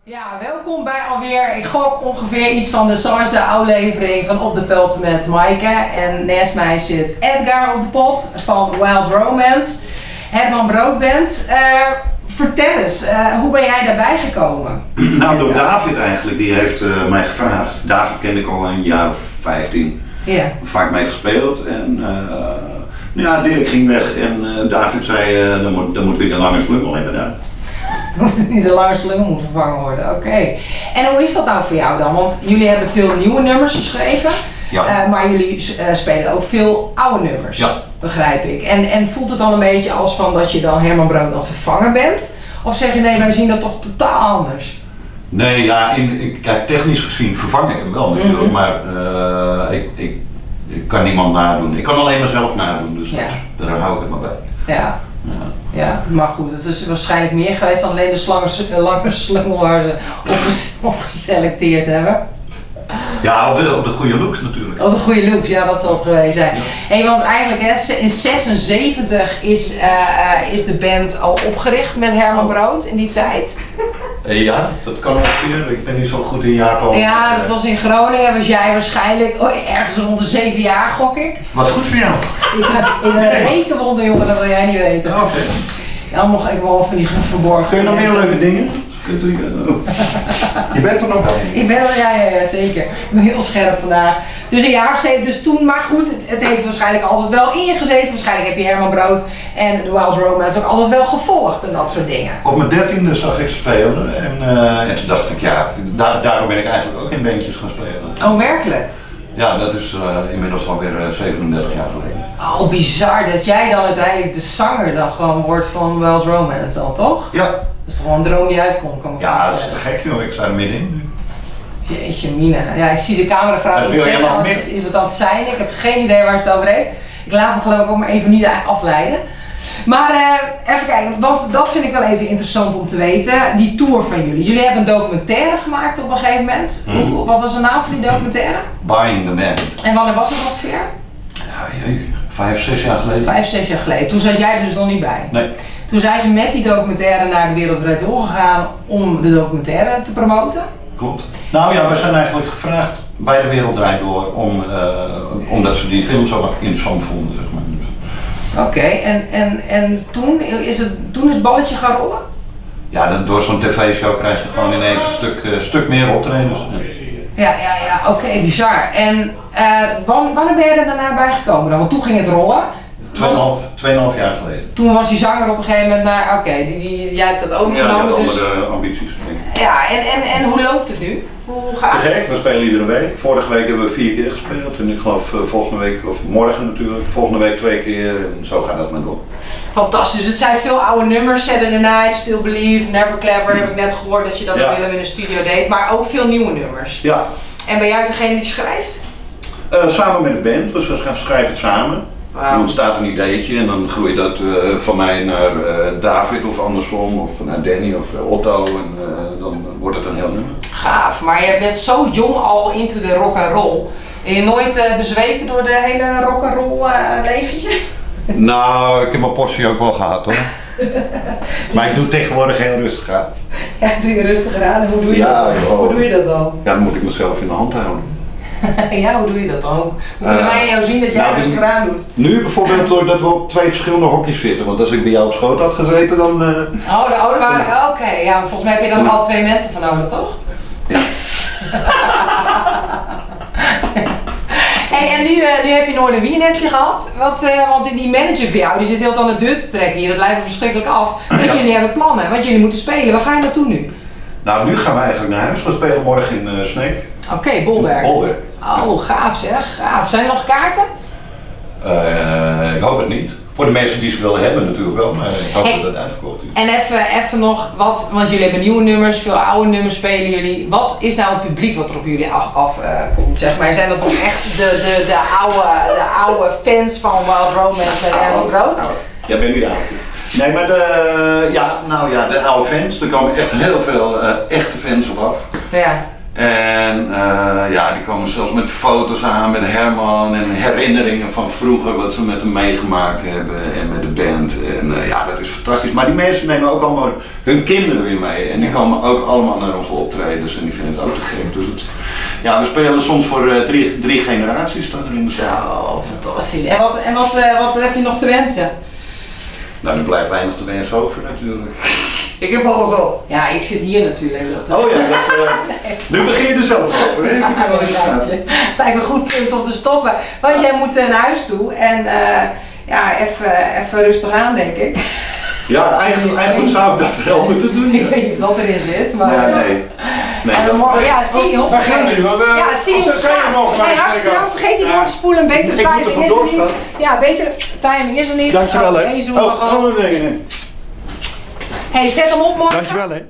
Ja, welkom by alweer, ik gok ongeveer iets fan de seisde ôflevering fan Op de Pot met Maaike. En neist my sit Edgar op de pot fan Wild Romance, Herman Brood Band. Fertel ris, hoe bin jy dêrby gekommen? Nou, door David eigenlijk, die heeft mij gevraagd. David kende ik al een jaar of 15. Vaak mee gespeeld en ja, Dirk ging weg en David zei, dan moeten we de lange slungel hebben daar. Moet niet de lange slungel moet vervangen worden, oké. En hoe is dat nou voor jou dan? Want jullie hebben veel nieuwe nummers geschreven, maar jullie spelen ook veel oude nummers, begrijp ik. En voelt het dan een beetje als van dat je dan Herman Brood aan het vervangen bent? Of zeg je nee, wij zien dat toch totaal anders? Nee, ja, kijk, technisch gezien vervang ik hem wel natuurlijk, maar ik kan niemand nadoen. Ik kan alleen mezelf nadoen, dus daar hou ik het maar bij. Ja, maar goed, het is waarschijnlijk meer geweest dan alleen de lange slungel waar ze op geselecteerd hebben. Ja, op de goede looks natuurlijk. Op de goede looks, ja, dat zal het geweest zijn. Hey, want eigenlijk hè, in 76 is de band al opgericht met Herman Brood in die tijd. Ja, dat kan ongeveer. Ik ben niet zo goed in jaartallen. Ja, dat was in Groningen. Was jij waarschijnlijk, oh, ergens rond de 7 jaar, gok ik. Wat goed voor jou. Ik ben een rekenwonder, jongen, dat wil jij niet weten. Ja, oké. Ja, mocht ik wel van die verborgen Kun je nog meer talenten. leuke dingen? Kunt u, oh. Je bent er nog wel. Ik ben er, ja, ja, ja, zeker. Ik ben heel scherp vandaag. Dus een jaar of 7, dus toen, maar goed, het heeft waarschijnlijk altijd wel in je gezeten. Waarschijnlijk heb je Herman Brood en de Wild Romance ook altijd wel gevolgd en dat soort dingen. Op mijn 13e zag ik ze spelen en toen dacht ik, ja, daarom ben ik eigenlijk ook in bandjes gaan spelen. Oh, werkelijk? Ja, dat is inmiddels alweer 37 jaar geleden. Oh, bizar dat jij dan uiteindelijk de zanger dan gewoon wordt van Wild Romance dan, toch? Ja. Dat is toch wel een droom die uitkomt, kan ik me Ja, dat is voorstellen. te gek joh, ik sta er middenin nu. Jeetje mina. Ja, ik zie de cameravrouw Dat iets wil je zeggen, nog want meer? het is wat aan het zijn. Ik heb geen idee waar ze het over heeft. Ik laat me geloof ik ook maar even niet afleiden. Maar even kijken, want dat vind ik wel even interessant om te weten. Die tour van jullie. Jullie hebben een documentaire gemaakt op een gegeven moment. Wat was de naam van die documentaire? Buying the Band. En wanneer was het ongeveer? Ja, jee, 5, 6 jaar geleden. 5, 6 jaar geleden. Toen zat jij er dus nog niet bij? Nee. Toen zijn ze met die documentaire naar de Wereld Draait Door gegaan om de documentaire te promoten. Klopt. Nou ja, we zijn eigenlijk gevraagd bij de Wereld Draait Door omdat ze die film zo interessant vonden. Oké, en toen is het balletje gaan rollen? Ja, door zo'n tv-show krijg je gewoon ineens een stuk meer optredens. Ja, ja, ja, oké, bizar. En wanneer ben je er daarna bij gekomen dan? Want toen ging het rollen. Tweeënhalf jaar geleden. Toen was die zanger op een gegeven moment naar, oké, jij hebt dat overgenomen. Ja, die had dus andere ambities, denk ik. Ja, en hoe loopt het nu? Hoe gaat Te gek, het? we spelen iedere week. Vorige week hebben we 4 keer gespeeld en ik geloof volgende week, of morgen natuurlijk, volgende week 2 keer en zo gaat dat maar door. Fantastisch, het zijn veel oude nummers, Saturday Night, Still Believe, Never Clever, heb ik net gehoord dat je dat met Willem in de studio deed, maar ook veel nieuwe nummers. Ja. En ben jij degene die schrijft? Samen met de band, dus we gaan schrijven het samen. Dan ontstaat een ideetje en dan groeit dat van mij naar David of andersom, of naar Danny of Otto en dan wordt het een heel nummer. Gaaf, maar je bent zo jong al into de rock and roll. Ben je nooit bezweken door de hele rock and roll leventje? Nou, ik heb mijn portie ook wel gehad hoor. Maar ik doe tegenwoordig heel rustig aan. Ja, doe je rustig aan. Hoe doe je Ja, dat dan? joh. Hoe doe je dat dan? Ja, dan moet ik mezelf in de hand houden. Ja, hoe doe je dat dan? Hoe kunnen wij jou zien dat jij rustig aan doet? Nu bijvoorbeeld doordat we op 2 verschillende hokjes zitten. Want als ik bij jou op schoot had gezeten, dan Oh, de oude waren... Oké, ja, maar volgens mij heb je dan al 2 mensen voor nodig, toch? Ja. Hey, en nu heb je Noardewyn heb je gehad. Want die manager van jou, die zit heel aan de deur te trekken hier. Dat lijkt me verschrikkelijk af. Want jullie hebben plannen, want jullie moeten spelen. Waar ga je naartoe nu? Nou, nu gaan we eigenlijk naar huis. We spelen morgen in Sneek. Oké, Bolwerk. Bolwerk. Oh, gaaf zeg. Gaaf. Zijn er nog kaarten? Ik hoop het niet. Voor de mensen die ze willen hebben natuurlijk wel, maar ik hoop Hey. dat het uitverkocht is. En even nog wat, want jullie hebben nieuwe nummers, veel oude nummers spelen jullie. Wat is nou het publiek wat er op jullie af komt, zeg maar? Zijn dat nog echt de oude fans van Wild Romance met Herman Brood? Oud. Jij bent niet oud. Nee, maar de oude fans, er komen echt heel veel echte fans op af. En ja, die komen zelfs met foto's aan met Herman en herinneringen van vroeger, wat ze met hem meegemaakt hebben en met de band. En ja, dat is fantastisch. Maar die mensen nemen ook allemaal hun kinderen weer mee en die komen ook allemaal naar onze optredens en die vinden het ook te gek. Dus het, ja, we spelen soms voor drie generaties staan er in de zaal. Zo, fantastisch. En wat heb je nog te wensen? Nou, er blijft weinig te wensen over natuurlijk. Ik heb alles al. Ja, ik zit hier natuurlijk. Dat, oh ja, dat, nee. Nu begin je er zelf over. Hè? Ik wel eens. Lijkt me een goed punt om te stoppen. Want jij moet naar huis toe en ja, even rustig aan, denk ik. Ja, eigenlijk zou ik dat wel moeten doen. Ik weet niet of dat erin zit, maar... Ja, nee. Nee, en morgen, ja, zie je. Wij gaan nu, want ja, zie je. Ze mogen hey, hartstikke bedankt. Vergeet niet door te spoelen. Betere timing is er niet. Ja, betere timing is er niet. Dankjewel, hè. Oh, oh, nee, nee. Hey, zet hem op morgen. Dankjewel, hè.